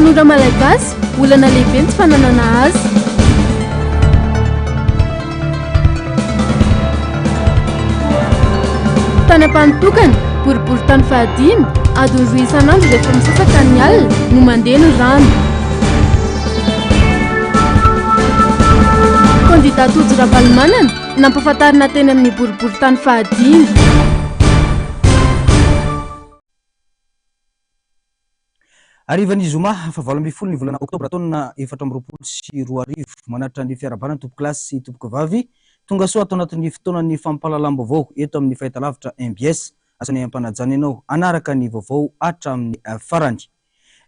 Tanora Malagasy, olana lehibe ny tsy fananana asa. Tany Ampanotokana, boriborintany fahadimy, adiny roa isan'andro rehefa misasaka ny alina no mandeha ny rano. Kandida Tojo Ravalomanana, nampahafantarina teny amin'ny boriborintany fahadimy. Harivan'ny zoma faha 18 ny volana oktobra taona 2024, manatitra ny fiarahabana tompokolahy sy tompokovavy tonga soa ato anatin'ny fotoanan'ny fampahalalam-baovao eto amin'ny fahitalavitra mbs. Asanay am-panajana ianao hanaraka ny vaovao hatramin'ny farany.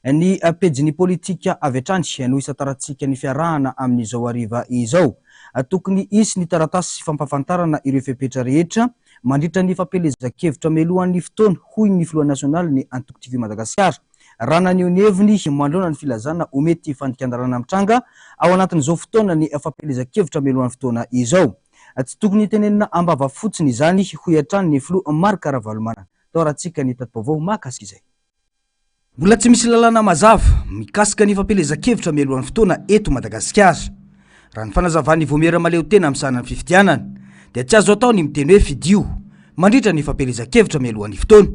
Ny pejin'ny politika avy hatrany no hisantarantsika ny fiarahana amin'izao hariva izao. Tokony hisy ny taratasy fampahafantarana ireo fepetra rehetra mandritra ny fampielezan-kevitra mialohan'ny fotoana, hoy ny filoha nasionalin'ny antoko TV Madagasikara, raha naneho ny heviny manoloana ny filazana ho mety fandikan-dalàna mitranga ao anatin'izao fotoanan'ny fampielezan-kevitra mialohan'ny fotoana izao. Tsy tokony tenenina am-bava fotsiny izany, hoy hatrany ny filoha Marc Ravalomanana. Taorantsika ny tati-baovao mahakasika izay. Mbola tsy misy lalàna mazava mikasika ny fampielezan-kevitra mialohan'ny fotoana eto Madagasikara. Raha ny fanazavan'ny Vaomiera Mahaleotena misahana ny fifidianana dia tsy azo atao ny miteny hoe fidio mandritra ny fampielezan-kevitra mialohan'ny fotoana.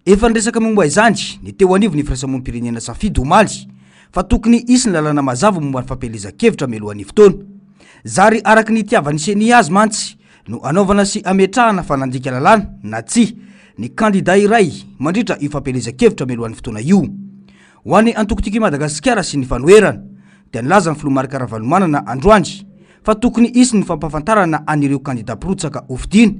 Efa niresaka momba izany ny teo anivon'ny firaisamonim-pirenena Safidy omaly fa tokony hisy ny lalàna mazava momba ny fampielezan-kevitra mialohan'ny fotoana. Zary araka ny itiavan'ny Ceni azy mantsy no anaovana sy ametrahana fa nandika lalàna na tsia ny kandida iray mandritra io fampielezan-kevitra mialohan'ny fotoana io. Ho an'ny antoko Tiako i Madagasikara sy ny fanoherana dia nilaza ny filoha Marc Ravalomanana androany fa tokony hisy ny fampahafantarana an'ireo kandida mpirotsaka hofidiana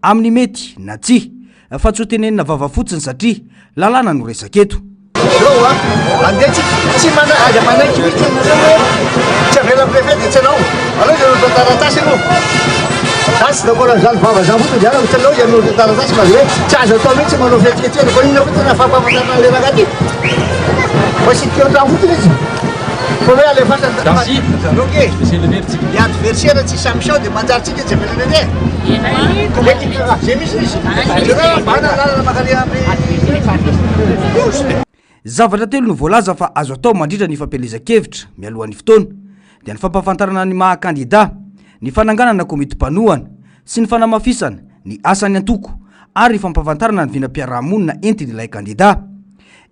amin'ny mety na tsia fa tsy ho tenenina vava fotsiny satria lalàna no resaka eto. Zao a, andeha tsika, tsy mana, aza manaiky mihitsy ianareo hoe tsy avelan'ny préfet dia tsy anao. Aleo izy hanolotra taratasy aloha. Za tsy d'accord amin'izany vava zany fotsiny dia aleo tsy aleo izy hanolotra taratasy fa hoe tsy azo atao mihitsy manao fihetsiketsehana fa inona fotsiny raha fampahafantarana an'ilay rangahy ty. Fa tsy tia an-trano fotsiny izy. Fa hoe alefasa zareo nge. Ny adversaire tsy samy miseho dia manjary tsika tsy avelany andeha. Zay mihitsy izy. Jereo bana lalana mankany amin'ny Zavatra telo no voalaza fa azo atao mandritra ny fampielezan-kevitra mialohan'ny fotoana, dia ny fampahafantarana ny maha kandida, ny fananganana komity mpanohana sy ny fanamafisana ny asan'ny antoko ary fampahafantarana ny vinam-piarahamonina entin'ilay kandida.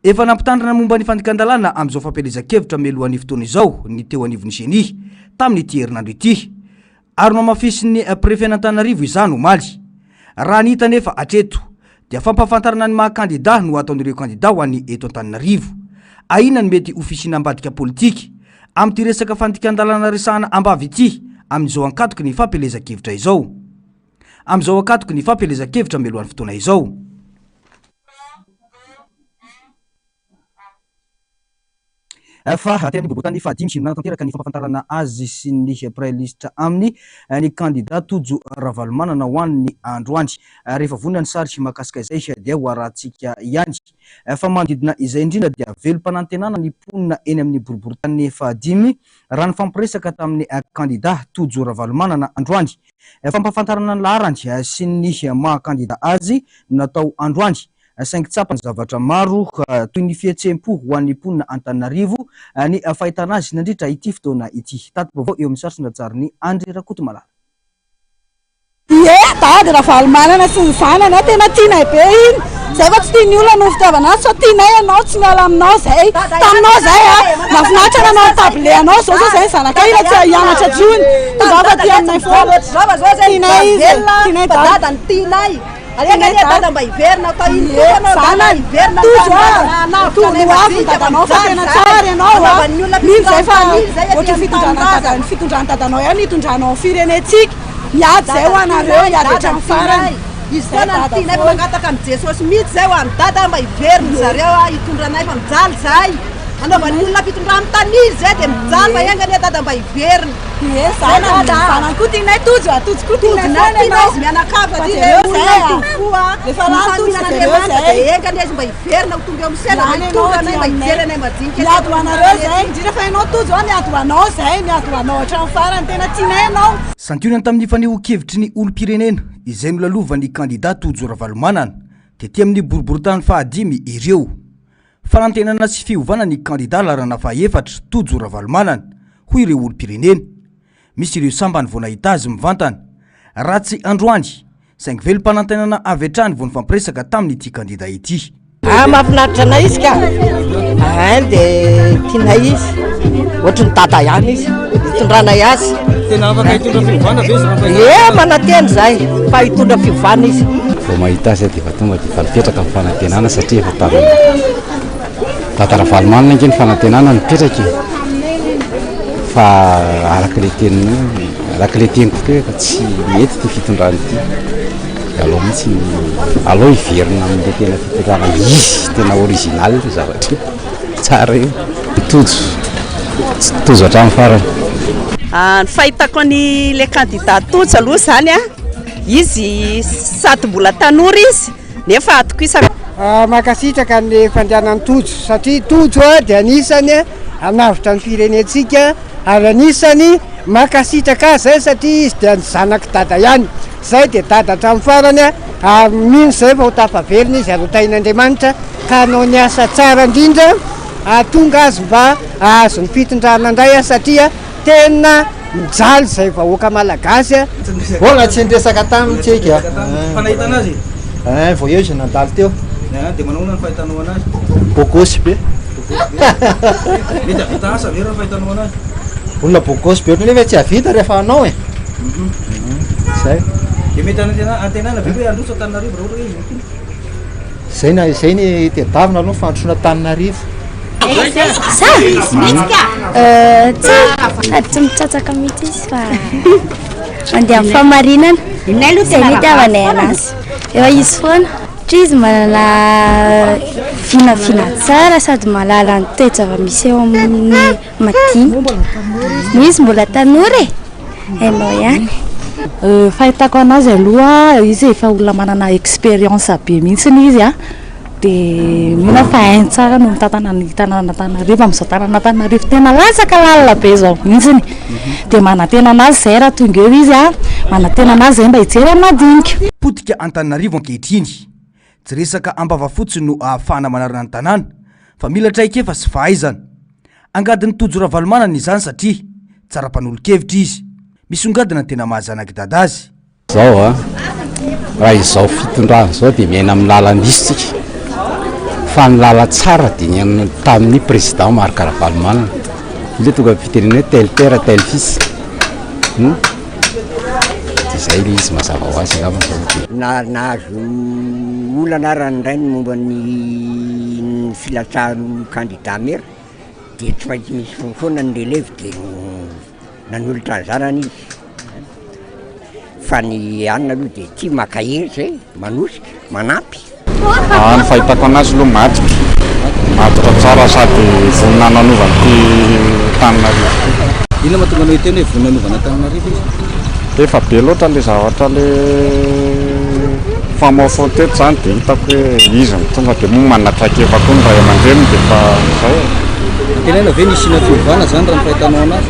Efa nampitandrina momba ny fandikan-dalàna amin'izao fampielezan-kevitra mialohan'ny fotoana izao ny teo anivon'ny Ceni tamin'ity herinandro ity. Ary nohamafisin'ny prefen'Antananarivo izany omaly. Raha ny hita anefa hatreto dia fampahafantarana ny maha kandida no ataon'ireo kandida ho an'ny eto Antananarivo. Ahiana ny mety ho fisiana ambadika politika amin'ity resaka fandikan-dalàna resahana ambavy ity amin'izao ankatoky ny fampielezan-kevitra izao. Amin'izao ankatoky ny fampielezan-kevitra mialohan'ny fotoana izao. Fa teny amin'ny boriborintany fahadimy no nanatanteraka ny fampahafantarana azy sy ny mpiray lisitra aminy ny kandida Tojo Ravalomanana ho an'ny androany. Rehefa vonona ny sary mahakasika izay dia ho arahantsika ihany. Fa manodidina izay indrindra dia velom-panantenana ny mponina eny amin'ny boriborintany fahadimy raha nifampiresaka tamin'ny kandida Tojo Ravalomanana androany. Fampahafantarana ny laharany sy ny maha kandida azy no natao androany. saingy tsapa ny zavatra maro toy ny fihetseham-po ho an'ny mponina Antananarivo ny fahitana azy nandritra ity fotoana ity. Tati-baovao eo amin'ny sary sy ny lahatsarin'i Andry Rakotomalala. Ie, Dada Ravalomanana sy ny zanany a, tena tianay be iny, zay fa tsy tian'ny olona noho fitiavana azy fa tianay ianao tsy miala aminao zay, taminao zay a, nahafinaritra nanao ny table anao, zao zao zay ny zanakay ila tsy hianatra tsony, tongava aty aminay foana, tianay izy e, tianay Dada. Aleka anie dada mba hiverina atao ino kosa ianao dada hiverina Tojo a! Tojo ho avy ny dadanao fa tena tsara ianao a! Mino zay fa ohatry ny fitondrana dada ny fitondran'ny dadanao ihany ny hitondranao ny firenentsika. Miady zay ho anareo, hiady hatramin'ny farany. Izy foana no tianay fa mangataka amin'i Jesosy mihitsy zay ho an'i dada mba hiverina zareo a hitondra anay fa mijaly zahay. Anaovan'ny olona fitondran'ny tanily zay dia mijaly fa enga anie dada mba hiverina. Ie, zanany, zanany koa tianay Tojo a, Tojo koa tianay foana ianao. Izy mianakavy aty le olona mitovy fo a. Efa lany Tojo jereo zay. Enga anie izy mba hiverina ho tonga eo amin'ny seza mba hitondra anay mba hijery anay madinika. Miady ho anareo zay, indrindra fa ianao Tojo a, miady ho anao zay, miady ho anao hatramin'ny farany, tena tianay ianao. Santionany tamin'ny fanehoan-kevitry ny olom-pirenena izay nolalovan'ny kandida Tojo Ravalomanana tety amin'ny boriborintany fahadimy ireo. Fanantenana sy fiovana ny kandida laharana fahaefatra, Tojo Ravalomanana, hoy ireo olom-pirenena. Misy ireo sambany vao nahita azy mivantana. Ratsy androany, saingy velom-panantenana avy hatrany vao nifampiresaka tamin'ity kandida ity. Ah, mahafinaritra anay izy ka. Ah, dia tianay izy. Ohatry ny dada ihany izy. Itondranay azy. Tena afaka hitondra fiovana ve izy? Ie, manantena izahay fa hitondra fiovana izy. Vao mahita azy aho dia efa tonga dia efa mipetraka ny fanantenana satria efa tamin'ny Dada Ravalomanana ange ny fanantenana nipetraka e. Fa araka ilay teninao, araka ilay teniko teo efa tsy mety ity fitondrana ity. Aleo mihitsy aleo hiverina amin'ilay tena fitondrana izy, tena original io zavatra io. Tsara io. Tojo, tojo hatramin'ny farany. Ny fahitako an'ilay candidat Tojo aloha izany an, izy sady mbola tanora izy nefa atokisako. Mankasitraka ny fandehanan'i Tojo satria Tojo dia anisany hanavotra ny firenentsika ary anisany mankasitraka azy zay satria izy dia ny zanak'i Dada ihany, zay dia Dada hatramin'ny farany ary mino zay fa ho tafavelona izy ary ho tahin'Andriamanitra ka hanao ny asa tsara indrindra hahatonga azy mba hahazo ny fitondrana indray satria tena mijaly zay vahoaka malagasy a. Mbola tsy niresaka taminy tsika. Fa nahita anazy? Eh, vao eo izy nandalo teo. Dia manao ahoana ny fahitanao anazy? Beau gosse be. Mety hahavita asa ve raha ny fahitanao anazy? Olona beau gosse be ohatran'io ve tsy hahavita rehefa hanao e? Zay. Dia mety hanantena antenana ve hoe handroso Antananarivo raha ohatra hoe izy no tonga? Zay na izay ny tedavina aloha ny fandrosoana Antananarivo. Za? Tsara, sady tsy mitsatsaka mihitsy izy fa mandeha amin'ny fahamarinana. Izay no itiavanay anazy. Eo izy foana. Satria izy manana vinavina tsara sady mahalala ny toe-java-misy eo amin'ny madinika. Noho izy mbola tanora e! Hainao ihany. Fahitako anazy aloha izy efa olona manana expérience be mihitsy izy a, dia mino aho fa hainy tsara no mitantana ny tanànan'Antananarivo amin'izao tanànan'Antananarivo tena latsaka lalina be izao mihitsy, dia manantena anazy izay raha tonga eo izy a, manantena anazy izay mba hijery ny madinika. Potika Antananarivo ankehitriny. Tsy resaka am-bava fotsiny no ahafahana manarina ny tanàna fa mila traikefa sy fahaizana. Angadin'i Tojo Ravalomanana izany satria tsara mpanolo-kevitra izy. Misongadina ny tena maha zanak'i Dada azy. Izao a, raha izao fitondrana izao dia miaina amin'ny lalan-diso tsika, fa ny lalan-tsara dia ny an'ny tamin'ny président Marc Ravalomanana. Io ilay tonga fitenenana hoe tel père tel fils. Hum? Dia izay ilay izy mazava ho azy angamba izao dia. Na nahazo olana ara ny rainy momba ny filatsahan'ny kandida maire dia tsy maintsy misy foana ny relève dia nanolotra ny zanany izy fa ny anona aloha dia tia maka hery zay manosika manampy. Ah, ny fahitako anazy aloha matotra, matotra tsara sady vonona hanova an'ity Antananarivo ity. Inona mahatonga anao hiteny hoe vonona hanova an'Antananarivo izy? Efa be loatra le zavatra le famaofao teto zany de hitako hoe izy no tonga de moa manana traikefa koa ny ray aman-dreniny de efa zay e. Antenaina ve ny hisiana fiovana zany raha ny fahitanao anazy?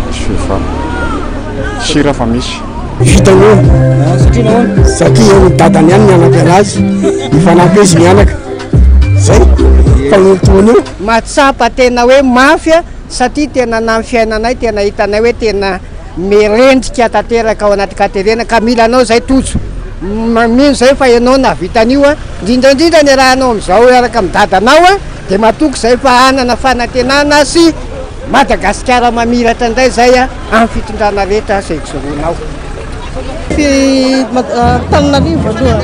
Misy fiovana. Sira fa misy. Vitany eo. Satria nahoana? Satria ny dadany ihany ny hanampy anazy, hifanampy izy mianaka. Zay, fanolotoana io. Mahatsapa tena hoe mafy satria tena na ny fiainanay tena hitanay hoe tena Mirendrika tanteraka ao anaty katerena ka mila anao zay Tojo. Mino zay fa ianao nahavita an'io a, indrindra indrindra ny arahanao amin'izao miaraka amin'ny dadanao a, dia matoky zay fa hanana fanantenana sy Madagasikara mamiratra indray zay a, amin'ny fitondrana rehetra zay ijoroanao. Antananarivo aloha,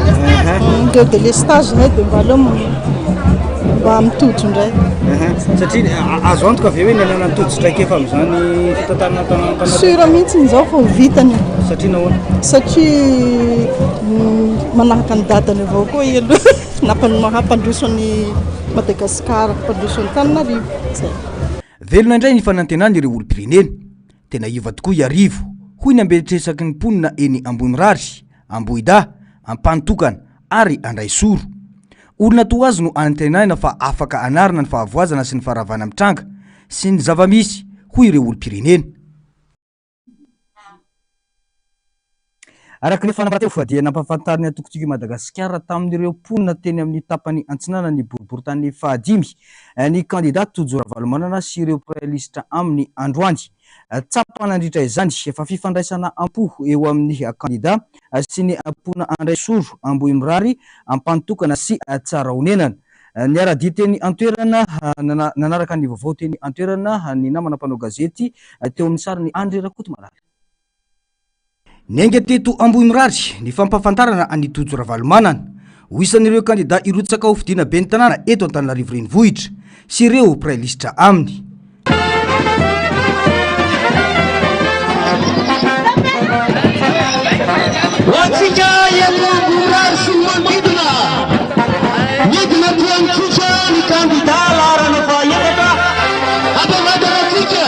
ireo délestage zay dia mba aleo mba mitojo indray. Satria azo antoka ve hoe ny ananan'i Tojo traikefa amin'izany fitantanana tanàna Sûr mihitsy izao fa ho vitany io. Satria nahoana? Satria manahaka an'i dadany avao koa i aloha nampandroso an'i Madagasikara, hampandroso an'Antananarivo. Zay. Velona indray ny fanantenan'ireo olom-pirenena. Tena hiova tokoa Iarivo, hoy ny ambetresaky ny mponina eny Ambohimirary, Ambohidahy, Ampanotokana ary Andraisoro. Olona toa azy no antenaina fa afaka hanarina ny fahavoazana sy ny faharavana mitranga sy ny zava-misy, hoy ireo olom-pirenena. Araka ny efa nambara teo dia nampahafantarin'ny antoko Tiako i Madagasikara tamin'ireo mponina teny amin'ny tapany antsinanan'ny boriborintany fahadimy ny kandida Tojo Ravalomanana sy ireo mpiray lisitra aminy androany. Tsapa nandritra izany fa fifandraisana am-po eo amin'ny kandida sy ny mponina Andraisoro, Ambohimirary, Ampanotokana sy Tsarahonenana. Niara-dia teny an-toerana nanaraka ny vaovao teny an-toerana ny namana mpanao gazety teo amin'ny sarin'i Andry Rakotomalala. Niainga teto Ambohimirary ny fampahafantarana an'i Tojo Ravalomanana ho isan'ireo kandida hirotsaka ho fidiana ben'ny tanàna eto Antananarivo Renivohitra sy ireo mpiray lisitra aminy. Ho antsika eto Ambohimirary sy ny manodidina, midina aty amintsika ny kandida laharana fahaefatra hampavantana antsika.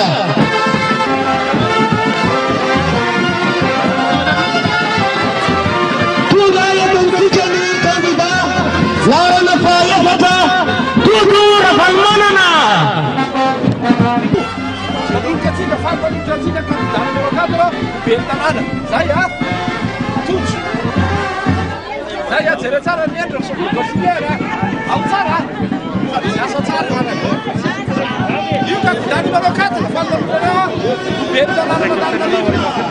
Tonga eto amintsika ny kandida laharana fahaefatra, Tojo Ravalomanana. Manolotra antsika, faly manolotra antsika kandida numéro 4 ho ben'ny tanàna. Zay a! Tojo. Zay a, jereo tsara ny endriny, sao a. Ao tsara a! Sady miasa tsara. Io kandida numéro 4, faly manolotra anao a, ho ben'ny tanànan'Antananarivo.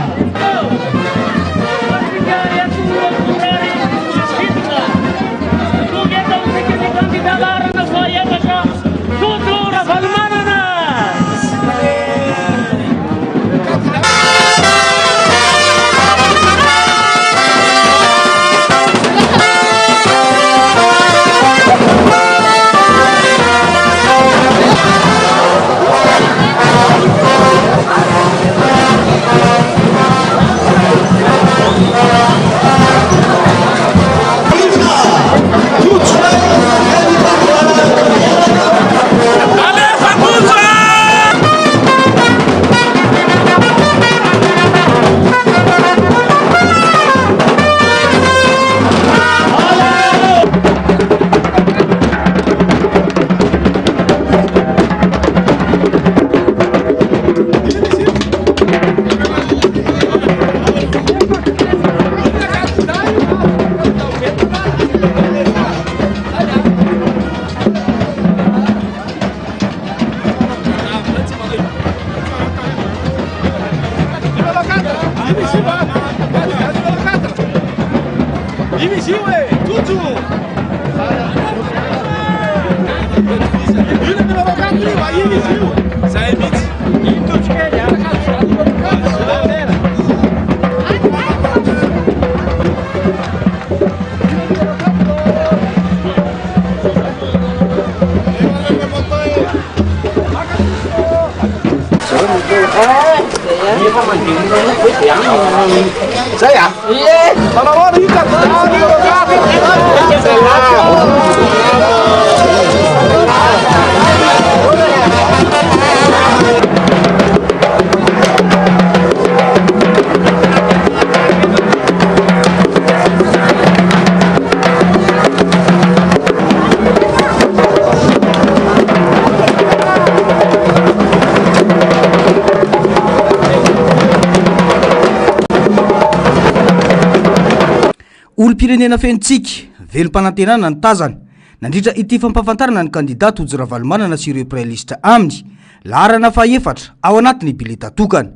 Olom-pirenena feno tsiky, velom-panantenana ny tazana. Nandritra ity fampahafantarana ny kandida Tojo Ravalomanana sy ireo mpiray lisitra aminy, laharana fahefatra ao anatin'ny bileta tokana.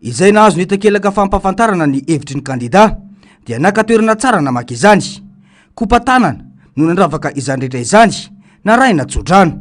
Izay nahazo ny takelaka fampahafantarana ny hevitry ny kandida dia naka toerana tsara namaky izany. Kopa-tanana no nandravaka izany rehetra izany, narahina tsodrano.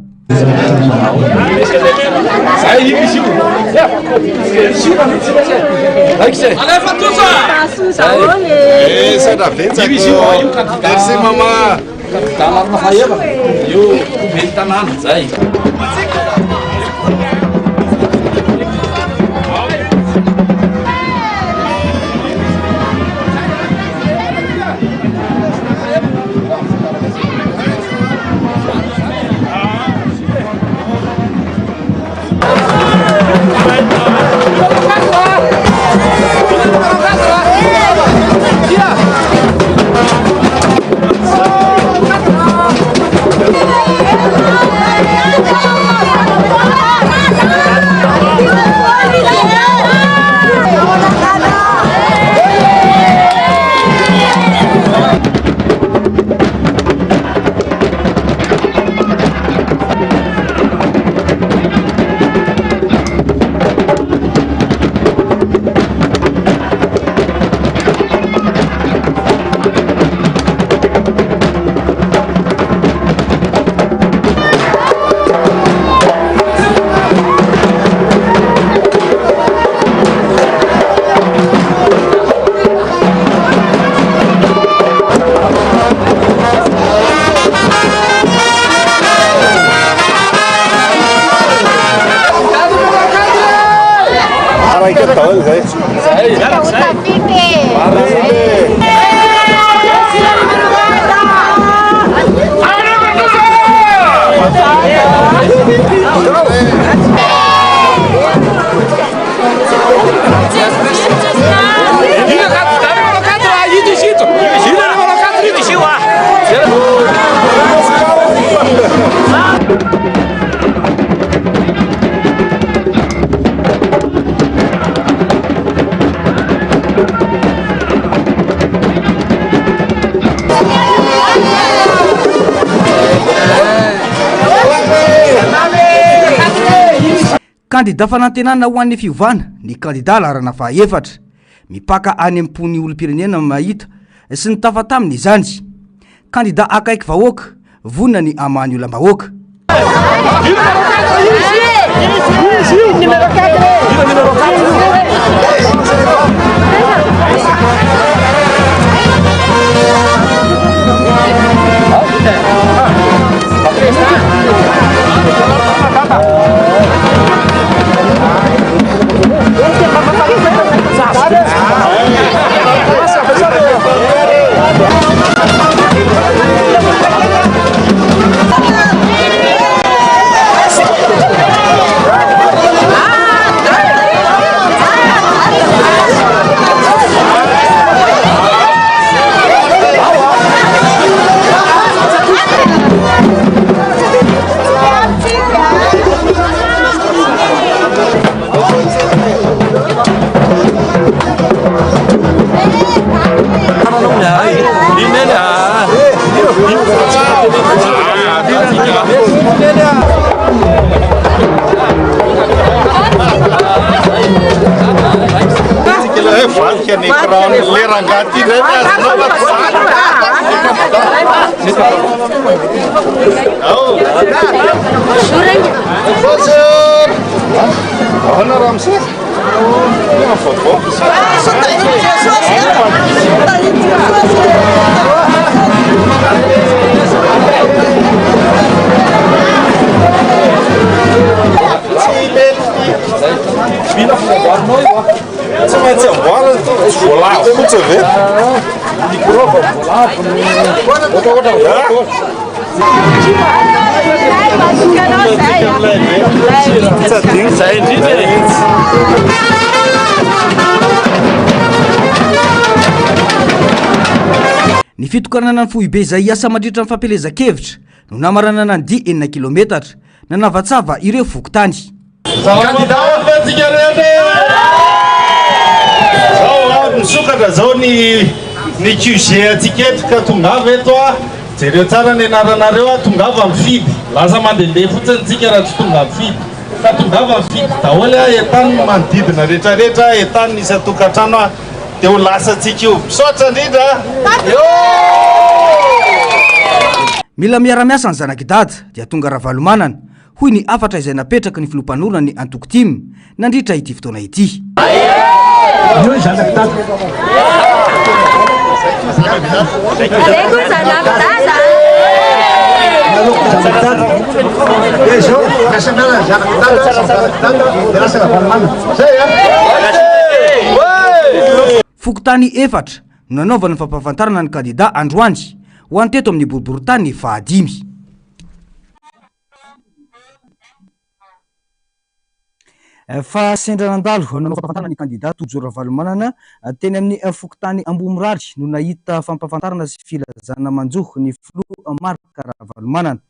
Kandida fanantenana ho an'ny fiovana ny kandida laharana fahaefatra. Mipaka any am-pon'ny olom-pirenena mahita sy nitafa taminy izany. Kandida akaiky vahoaka, vonona ny hamaha ny olam-bahoaka. Ahoana ramose? Tena vaovao. Mila fanamboarinao io a. Tsy maintsy amboarina tonga tsy voalavo fotsiny ve? Mikrôba voalavo no ohatra ohatra Tsy adino zay indrindra e. Ny fitokanana ny foibe izay hiasa mandritra ny fampielezan-kevitra no namaranana ny dia enina kilometatra nanavatsava ireo fokontany. Kandida avy antsika rehetra e! Zao a, misokatra zao ny ny QG antsika eto ka tongava eto a, jereo tsara ny anaranareo a, tongava mifidy, lasa mandehandeha fotsiny tsika raha tsy tonga mifidy, ka tongava mifidy daholo a, entano ny manodidina rehetra rehetra, entano ny isan-tokantrano a, dia ho lasa antsika io. Misaotra indrindra a! Mila miara-miasa ny zanak'i Dada dia tonga Ravalomanana, hoy ny hafatra izay napetraky ny filoha mpanorina ny antoko tim nandritra ity fotoana ity. Io ny zanak'i Dada. Zay koa zanak'i Dada. Nareo koa zanak'i Dada. Dia izao, lasa miala ny zanak'i Dada sy ny zanak'i Dada dia lasa Ravalomanana. Zay a! Fokontany efatra no nanaovana ny fampahafantarana ny kandida androany ho an'ny teto amin'ny boriborintany fahadimy. Fa sendra nandalo nanao fampahafantarana ny kandida Tojo Ravalomanana teny amin'ny fokontany Ambohimirary no nahita fampahafantarana sy filazana manjo ny filoha Marc Ravalomanana.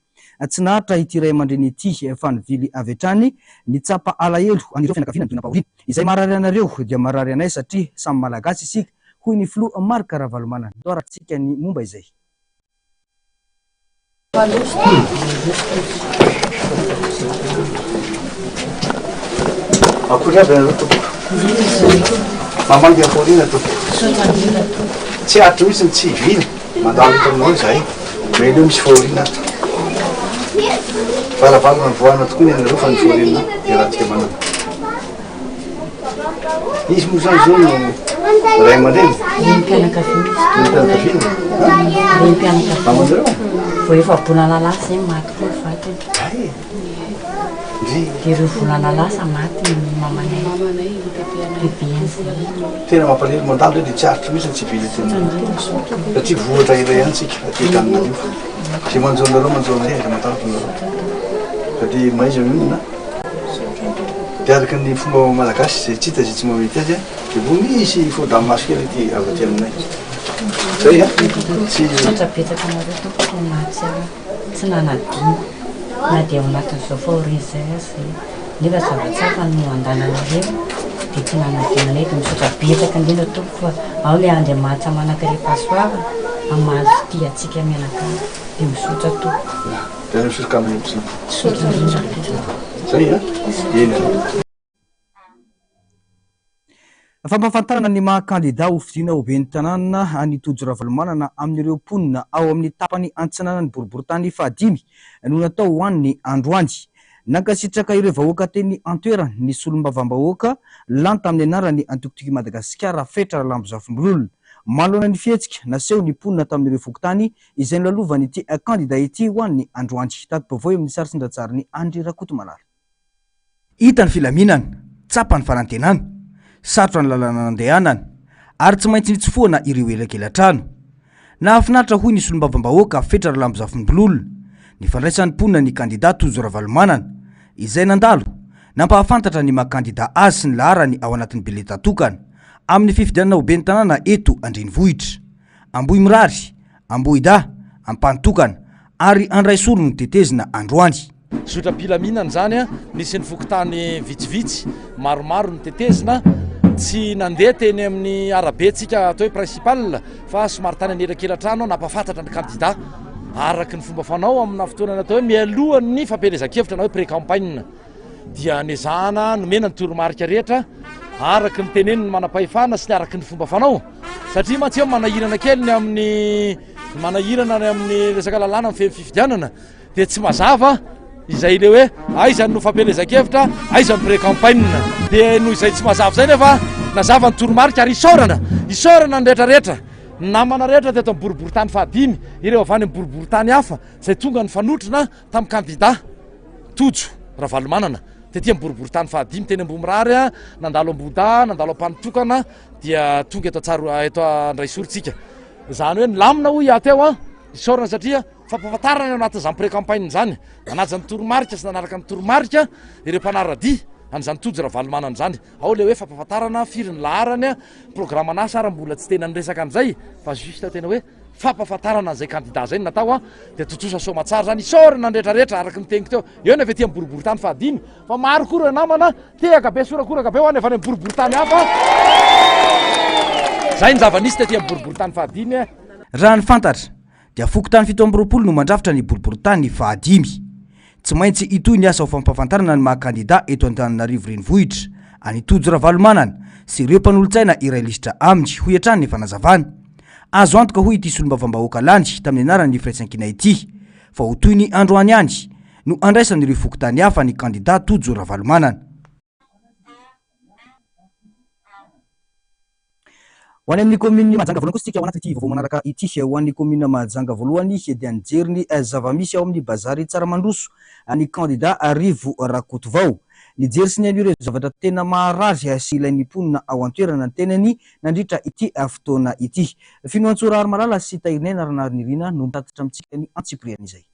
Tsy naharitra ity ray aman-dreny ity fa nivily avy hatrany nitsapa alahelo an'ireo fianakaviana nidonam-pahoriana. Izay marary anareo dia marary anay satria samy Malagasy isika, hoy ny filoha Marc Ravalomanana. Ndao arahantsika ny momba izay. Akory aby ianareo tompoko. Mamangy ampahoriana tompoko. Tsy aritro mihitsy ny tsy hivily mandalo eto aminao izahay. Maileo misy fahoriana ato. Varavarana voahana tokoa ny anareo fa ny fahoriana iarahantsika manana. Izy moa zany zao no ray aman-dreny? Renim-pianakaviana. Renim-pianakaviana? Renim-pianakaviana. Mamanareo? Vao efa-bolana lasa izay maty koa ny vadiny. Hay! Ndry. Dia ireo volana lasa maty ny mamanay. Bebeany izay. Tena mampalahelo mandalo ve dia tsy aritro mihitsy ny tsy hivily aty aminareo. Satria vohitra iray ihany tsika aty Antananarivo. Izay manjo anareo manjo anay, aza matahotra nareo. Sady mahaiza mionona. Dia araka ny fomba malagasy izay tsy hita izay tsy mahamety azy dia vao misy fo-dranomaso kely aty avy aty aminay. Zay an! Tsy. Misaotra betsaka anareo tompoko nahatsiaro tsy nanadino na dia ao anatin'izao fahoriana izay aza izay nefa zavatra hafa no andananareo dia tsy nanadino anay dia misaotra betsaka indrindra tompoko fa ao ilay Andriamanitra manan-karem-pahasoavana hamaly fitia antsika mianakavy dia misaotra tompoko. Dia misaotra. Zay an! Eny. Fampahafantarana ny maha kandida ho fidiana ho ben'ny tanàna an'i Tojo Ravalomanana amin'ireo mponina ao amin'ny tapany antsinanan'ny boriborintany fahadimy no natao ho an'ny androany. Nankasitraka ireo vahoaka teny an-toerana ny solombavambahoaka lany tamin'ny anaran'ny Antoko Tiako i Madagasikara Fetra Ralambozafimbololona manoloana ny fihetsika nasehon'ny mponina tamin'ireo fokontany izay nolalovan'ity kandida ity ho an'ny androany. Tati-baovao eo amin'ny sary sy ny ratsarin'i Andry Rakotomalala. Hita ny filaminana, tsapa ny fanantenana. Sarotra ny lalana nandehanana, ary tsy maintsy nitsofohana ireo elakelan-trano. Nahafinaritra hoy ny solombavambahoaka Fetra Ralambozafimbololona, ny fandraisan'ny mponina ny kandida Tojo Ravalomanana, izay nandalo, nampahafantatra ny maha kandida azy sy ny laharany ao anatin'ny bileta tokana, amin'ny fifidianana ho ben'ny tanàna eto an-drenivohitra. Ambohimirary, Ambohidahy, Ampanotokana ary Andraisoro no tetezina androany. Zotram-pilaminana izany, nisy ny fokontany vitsivitsy, maromaro no tetezina, tsy nandeha teny amin'ny arabe tsika atao hoe principal fa somary tany anelakelan-trano nampahafantatra ny kandida araka ny fomba fanao amina fotoana natao hoe mialohan'ny fampielezan-kevitra na hoe pré-campagne. dia nezahana nomena ny toromarika rehetra araka ny tenenin'ny manam-pahefana sy ny araka ny fomba fanao satria mantsy eo manahirana kely ny amin'ny manahirana ny amin'ny resaka lalàna mifehy ny fifidianana dia tsy mazava izay le hoe aiza no fampielezan-kevitra aiza ny pré-campagne dia noho izay tsy mazava izay nefa nazava ny toromarika ary isaorana isaorana ny rehetra rehetra ny namana rehetra teto amin'ny boriborintany fahadimy ireo avy any amin'ny boriborintany hafa izay tonga nifanotrona tamin'ny kandida Tojo Ravalomanana tety amin'ny boriborintany fahadimy teny Ambohimirary, nandalo Ambohidahy, nandalo Ampanotokana dia tonga eto Antsaro eto Andraisoro tsika. Izany hoe nilamina hoy aho teo an, isaorana satria fampahafantarana ao anatin'izany pré-campagne izany. Nanaja ny toromarika sy nanaraka ny toromarika ireo mpanara-dia an'izany Tojo Ravalomanana izany. Ao ilay hoe fampahafantarana firy ny laharany, programan'asa ary mbola tsy tena niresaka an'izay fa juste tena hoe fampahafantarana an'izay kandida izay no natao an, dia tontosa soamatsara izany, isaorana ny rehetra rehetra araka ny teniko teo, eo ny avy aty amin'ny boriborintany fahadimy, fa maro koa ireo namana tehaka be sy horakoraka be ho any avy any amin'ny boriborintany hafa, izay ny zava-nisy tety amin'ny boriborintany fahadimy e. Raha ny fantatra dia fokontany 27 no mandrafitra ny boriborintany fahadimy. Tsy maintsy hitohy ny asa ho fampahafantarana ny maha kandida eto Antananarivo Renivohitra an'i Tojo Ravalomanana sy ireo mpanolotsaina iray lisitra aminy, hoy hatrany ny fanazavana. Azo antoka hoy ity solombavambahoaka lany tamin'ny anaran'ny Firaisankina ity fa ho toy ny androany ihany no handraisan'ireo fokontany hafa ny kandida Tojo Ravalomanana. Ho any amin'ny kaominin'i Mahajanga voalohany kosa isika ao anatin'ity vaovao manaraka ity. Ho an'ny kaominina Mahajanga voalohany dia nijery ny zava-misy ao amin'ny bazary Tsaramandroso ny kandida Rivo Rakotovao. Nijery sy nihaino ireo zavatra tena maharary sy ilain'ny mponina ao an-toerana ny tenany nandritra ity fotoana ity. Finoantsoa Raharimalala sy Tahirinaina Ranarnirina no mitatitra amintsika ny antsipirian'izay.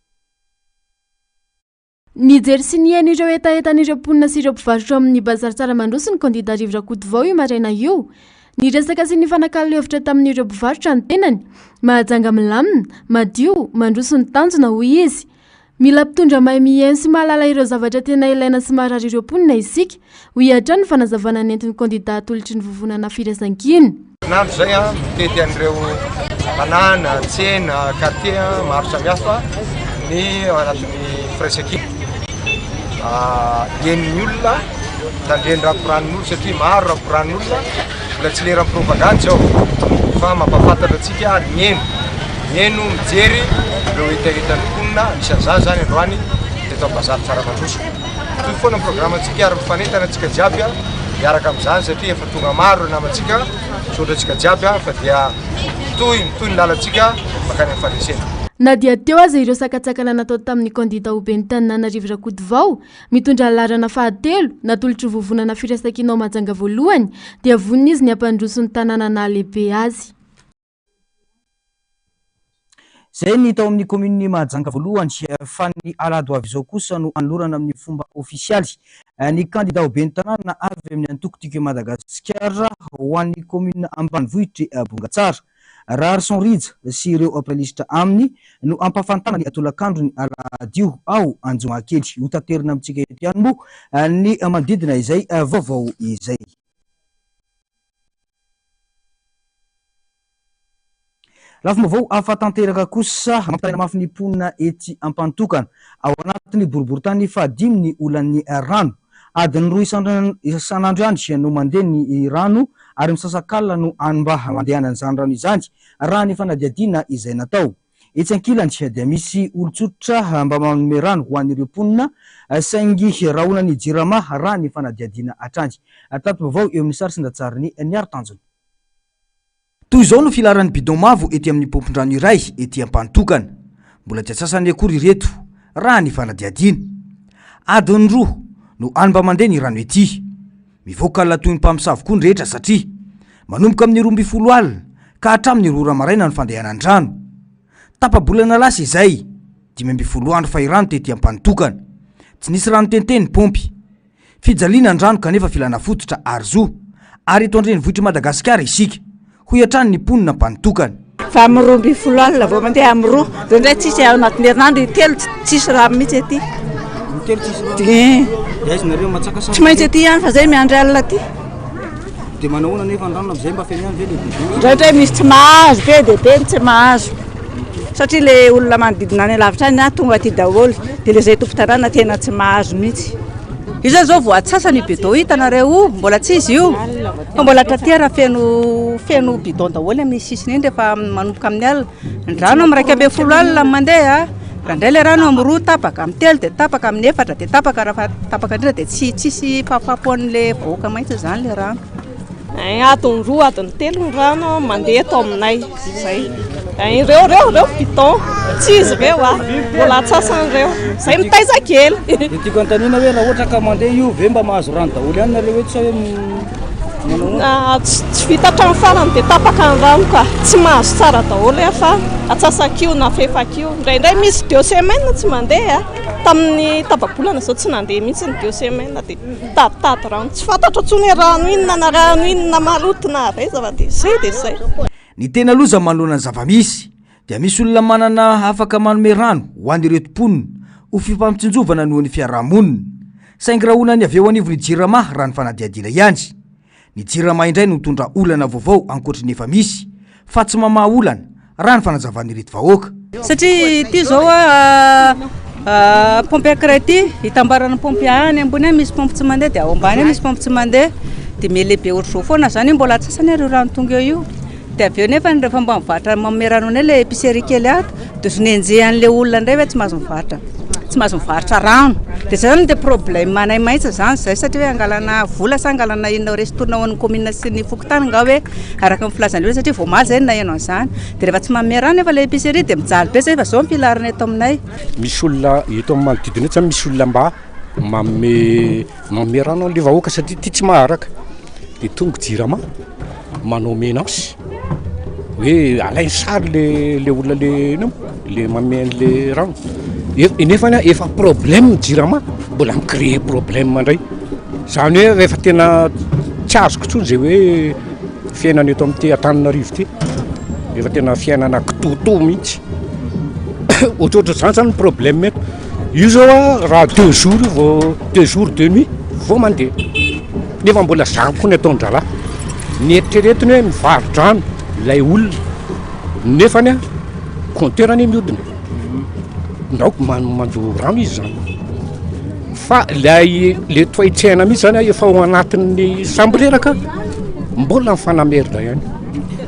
Nijery sy nihaino ireo hetahetan'ireo mponina sy ireo mpivarotra ao amin'ny Bazary Tsaramandroso ny kandida Rivo Rakotovao io maraina io. Niresaka sy nifanakalo hevitra tamin'ireo mpivarotra ny tenany. Mahajanga milamina, madio, mandroso ny tanjona, hoy izy. Mila mpitondra mahay mihaino sy mahalala ireo zavatra tena ilaina sy maharary ireo mponina isika, hoy hatrany ny fanazavana nentin'ny kandida atolotry ny vovonana Firaisankina. Herinandro izay aho mitety an'ireo tanàna, tsena, quartier maro samihafa ny ao anatin'ny firaisankina. Henon'ny olona, tandreny rakoran'olona satria maro rakoran'olona, mbola tsy leran'ny propagandy izao fa mampahafantatra antsika ary mihaino, mihaino, mijery ireo hetahetan'ny mponina, anisan'izany izany androany teto Ambazary Tsaramandroso. Mitohy foana ny programantsika ary mifanentana antsika jiaby miaraka amin'izany satria efa tonga maro ireo namantsika, misaotra antsika jiaby fa dia mitohy mitohy ny lalantsika mankany amin'ny fandresena. Na dia teo aza ireo sakantsakana natao tamin'ny kandida ho ben'ny tanàna Rivo Rakotovao, mitondra ny laharana fahatelo, natolotr'ny vovonana Firaisankina ao Mahajanga voalohany, dia vonona izy ny hampandroso ny tanàna nahalehibe azy. Izay ny tao amin'ny kaominin'i Mahajanga voalohany fa ny alahady ho avy izao kosa no hanolorana amin'ny fomba ofisialy ny kandida ho ben'ny tanàna avy amin'ny antoko Tiako i Madagasikara ho an'ny kaominina ambanivohitr'i Bongatsara. Raharison Rija sy ireo mpiray lisitra aminy no hampahafantana ny tolakandron'ny alahady io ao Anjomakely. Hotaterina amintsika eto ihany moa ny manodidina izay vaovao izay. Lafim-baovao hafa tanteraka kosa, mampitaraina mafy ny mponina etsy Ampantokana, ao anatin'ny boriborintany fahadimy ny olan'ny rano. Adiny roa isan'andro ihany no mandeha ny rano ary misasak'alina no any mba handehanan'izany rano izany, raha ny fanadihadiana izay natao. Etsy ankilany dia misy olon-tsotra mba manome rano ho an'ireo mponina saingy rahonan'ny Jirama raha ny fanadihadiana hatrany. Tati-baovao eo amin'ny sary sy an-datsarin'i Niaro Tanjona. Toy izao no filaharan'ny bidon mavo ety amin'ny paompin-drano iray ety Ampanotokana. Mbola tsy antsasany akory ireto, raha ny fanadihadiana. Adiny roa no any mba mandeha ny rano ety. Mivoaka alina toy ny mpamosavy koa ny rehetra satria manomboka amin'ny 12 alina ka hatramin'ny roa ora maraina ny fandehanan-drano. Tapa-bolana lasa izay, 15 andro fahirano tety Ampanotokana. Tsy nisy rano tente ny paompy. Fijaliana ny rano kanefa filana fototra ary zo. Ary eto an-drenivohitr'i Madagasikara isika, hoy hatrany ny mponina mpanotokana. Fa amin'ny 12 alina vao mandeha amin'ny roa. Indraindray tsisy ao anatin'ny herinandro intelo tsisy rano mihitsy aty. Intelo tsisy rano? Dia Dia aiza nareo matsaka sa? Tsy maintsy aty ihany fa zay miandry alina aty. Dia manao ahoana nefa ny rano amin'izay mba feno ihany ve le bidon? Indraindray misy tsy mahazo, be dia be ny tsy mahazo. Satria le olona manodidina any alavitra any tonga aty daholo. Dia le zay tompon-tanàna tena tsy mahazo mihitsy. Io zao zao vao atsasany io bidon io hitanareo io, mbola tsy izy io. Fa mbola taty ary feno feno bidon daholo amin'ny sisiny iny rehefa manomboka amin'ny alina. Ny rano amin'ny 11 alina no mandeha, raha indray ilay rano amin'ny roa tapaka, amin'ny telo dia tapaka, amin'ny efatra dia tapaka, raha tapaka indrindra dia tsy tsisy fahafapo an'ilay vahoaka mihitsy izany ilay rano. Adiny roa, adiny telo ny rano mandeha eto aminay. Zay. Ireo ireo ireo bidon. Tsy izy ireo a. Mbola antsasany ireo. Zay mitaiza kely. Dia tiako anontaniana hoe raha ohatra ka mandeha io ve mba mahazo rano daholo ihany nareo eto sa hoe manao ahoana? Tsy vita hatramin'ny farany dia tapaka ny rano ka. Tsy mahazo tsara daholo aho fa antsasak'io na fahefak'io. Indraindray misy deux semaines tsy mandeha. Tamin'ny tapa-bolana izao tsy nandeha mihitsy ny deux semaines dia mitaditady rano. Tsy fantatro intsony hoe rano inona na rano inona maloto na avy aiza fa dia izay dia izay. Ny tena loza manoloana ny zava-misy dia misy olona manana afaka manome rano ho an'ireto mponina ho fifampitsinjovana noho ny fiaraha-monina. Saingy rahonan'ny avy eo anivon'ny Jirama raha ny fanadihadiana ihany. Ny Jirama indray no mitondra olana vaovao ankoatry ny efa misy fa tsy mamaha olana raha ny fanazavan'ireto vahoaka. Satria ity zao a paompy ankiray ity itambaran'ny paompy any ambony any misy paompy tsy mandeha dia ao ambany any misy paompy tsy mandeha dia mihalehibe ohatr'izao foana zany io mbola antsasany ary io rano tonga eo io dia avy eo nefa rehefa mba mivarotra manome rano anay ilay épicerie kely ato dia ohatran'ny enjehan'ilay olona indray hoe tsy mahazo mivarotra tsy mahazo mivarotra rano dia zay zany dia problème anay mihitsy zany zay satria hoe angalana vola sa angalana inona ristourne ho an'ny commune sy ny fokontany nga hoe araka ny filazan'ny olona satria vao omaly zay no naheno an'izany dia rehefa tsy manome rano nefa ilay épicerie dia mijaly be zay fa zao ny filaharana eto aminay. Misy olona eto amin'ny manodidina eto zany misy olona mba manome manome rano an'le vahoaka satria ity tsy maharaka dia tonga jirama manao menace hoe alainy sary le le olona le ino le manome an'le rano nefa efa problème ny jirama mbola mi-créer problème indray zany hoe rehefa tena tsy azoko intsony zay hoe fiainana eto amin'ity Antananarivo ity efa tena fiainana kitoatoa mihitsy ohatrohatry zany zany ny problème eto io zao a raha deux jours io vao deux jours deux nuits vao mandeha nefa mbola zany koa ny ataon-drahalahy ny eritreretiny hoe mivaro-drano ilay olona nefany a compteur anie mihodina ndao manjo rano izy zany Fa ilay le toe-tsaina mihitsy zany efa ao anatin'ny sambo reraka mbola mifanamerina ihany.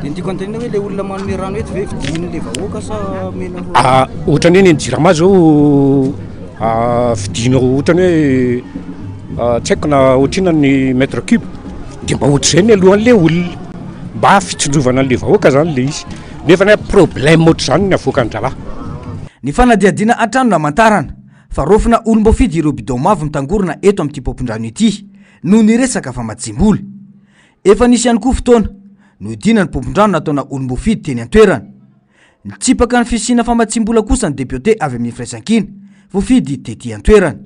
Dia ny tiako anontaniana hoe le olona manome rano eto ve vidian'le vahoaka sa omena ho Ah, ohatran'ny hoe ny an'ny jirama zao ah, vidianao ohatran'ny hoe ah, tsy haiko na ohatrinona ny mètre cube dia mba ohatr'izay ny alohan'le olona mba fitsinjovana an'le vahoaka zany le izy nefa ny problème ohatr'izany ny avoakan-drahalahy. Ny fanadihadiana hatrany no hamantarana fa raofina olom-boafidy ireo bidon mavo mitangorona eto amin'ity paompin-drano ity noho ny resaka famatsiam-bola. Efa nisy ihany koa fotoana nohidiana ny paompin-drano nataona olom-boafidy teny an-toerana. Nitsipaka ny fisiana famatsiam-bola kosa ny depiote avy amin'ny Firaisankina voafidy tety an-toerana.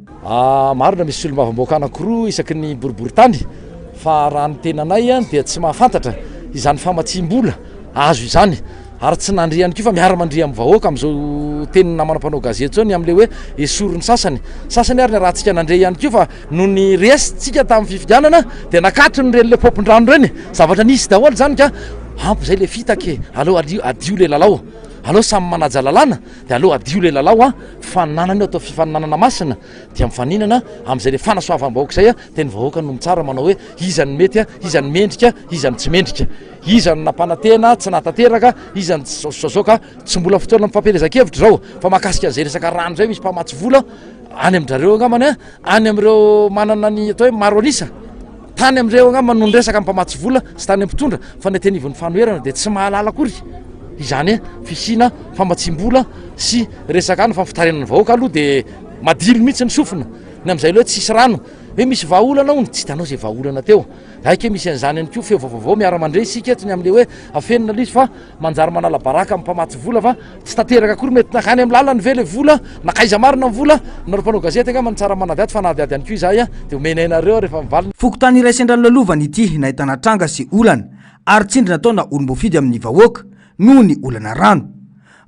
Marina misy solombavambahoaka anankiroa isaky ny boriborintany fa raha ny tenanay dia tsy mahafantatra izany famatsiam-bola azo izany. Ary tsy nandre ihany koa fa miara-mandre amin'ny vahoaka amin'izao tenin'ny namana mpanao gazety izao ny amin'ilay hoe esory ny sasany. Sasany ary niarahantsika nandre ihany koa fa nony resintsika tamin'ny fifidianana dia nakatony ireny ilay paompin-drano ireny. Zavatra nisy daholo izany ka ampy izay ilay fitaka e! Aleo adio ilay lalao. Aleo samy manaja lalàna dia aleo hadio ilay lalao an, fifaninanana io atao fifaninanana masina dia mifaninana amin'izay ilay fanasoavam-bahoaka izay dia ny vahoaka no mitsara manao hoe iza no mety, iza no mendrika, iza no tsy mendrika, iza no nampanantena tsy nahatanteraka, iza no tsy zao sy zao zao ka tsy mbola fotoana mifampielezan-kevitra izao fa mahakasika an'izay resaka rano izay misy mpamatsy vola any amin-drareo angambany an, any amin'ireo manana ny atao hoe maro an'isa. Tany amin'ireo angamba no niresaka ny mpamatsy vola sy tany amin'ny mpitondra fa ny aty anivon'ny fanoherana dia tsy mahalala akory izany hoe fisiana famatsiam-bola sy resaka any fa ny fitarenan'ny vahoaka aloha dia madilo mihitsy ny sofina ny amin'izay aloha hoe tsisy rano hoe misy vahaolana hono tsy hitanao izay vahaolana teo aika misy an'izany ihany koa feo vaovao miara-mandre isika eto ny amin'ilay hoe afenina ilay izy fa Manjary manala baraka amin'ny mpamatsy vola fa tsy tanteraka akory mety nankany amin'ny lalany ve le vola nankaiza marina ny vola nareo mpanao gazety angamba no tsara manadihady fa hanadihady ihany koa izahay dia omenay anareo rehefa mivalona. Fokontany iray sendra nolalovana ity nahitana tranga sy olana ary tsindry nataona olom-boafidy amin'ny vahoaka noho ny olana rano.